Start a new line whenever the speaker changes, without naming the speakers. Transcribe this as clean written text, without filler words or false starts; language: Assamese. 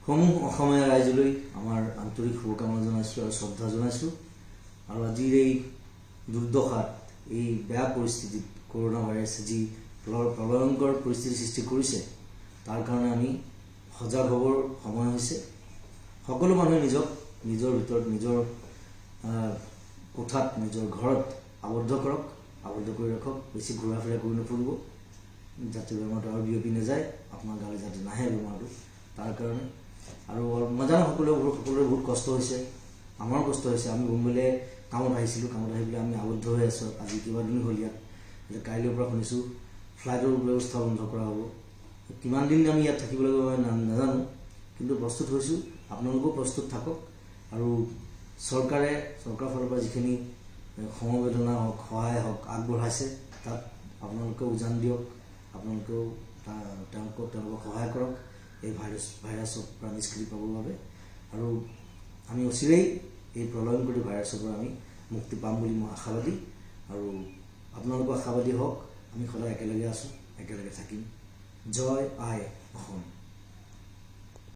সমূহ অসমীয়া ৰাইজলৈ আমাৰ আন্তৰিক শুভকামনা জনাইছোঁ আৰু শ্ৰদ্ধা জনাইছোঁ। আৰু আজিৰ এই দুৰ্দশাত, এই বেয়া পৰিস্থিতিত কৰোণা ভাইৰাছে যি প্ৰলয়ংকৰ পৰিস্থিতিৰ সৃষ্টি কৰিছে, তাৰ কাৰণে আমি সজাগ হ'বৰ সময় হৈছে। সকলো মানুহে নিজক নিজৰ ভিতৰত, নিজৰ কোঠাত, নিজৰ ঘৰত আবদ্ধ কৰক, আবদ্ধ কৰি ৰাখক। বেছি ঘূৰা ফুৰা কৰি নুফুৰিব, যাতে বেমাৰটো আৰু বিয়পি নাযায়, আপোনাৰ গালৈ যাতে নাহে বেমাৰটো, তাৰ কাৰণে। আৰু মই জানো সকলোৰে বহুত কষ্ট হৈছে, আমাৰো কষ্ট হৈছে। আমি মুম্বাইলৈ কামত আহিছিলোঁ, কামত আহি পেলাই আমি আবদ্ধ হৈ আছোঁ আজি কেইবাদিনো হ'ল ইয়াত। এতিয়া কাইলৈৰ পৰা শুনিছোঁ ফ্লাইটৰ ব্যৱস্থা বন্ধ কৰা হ'ব। কিমান দিন আমি ইয়াত থাকিব লাগিব মই নাজানো, কিন্তু প্ৰস্তুত হৈছোঁ। আপোনালোকেও প্ৰস্তুত থাকক। আৰু চৰকাৰৰ ফালৰ পৰা যিখিনি সমবেদনা হওক, সহায় হওক আগবঢ়াইছে, তাত আপোনালোকেও উজান দিয়ক, আপোনালোকেও তেওঁলোকক সহায় কৰক এই ভাইৰাছৰ পৰা নিষ্কৃতি পাবৰ বাবে। আৰু আমি অচিৰেই এই প্ৰলয়ংকৰী ভাইৰাছৰ পৰা আমি মুক্তি পাম বুলি মই আশাবাদী আৰু আপোনালোকো আশাবাদী হওক। আমি সদায় একেলগে আছোঁ, একেলগে থাকিম। জয় আই অসম।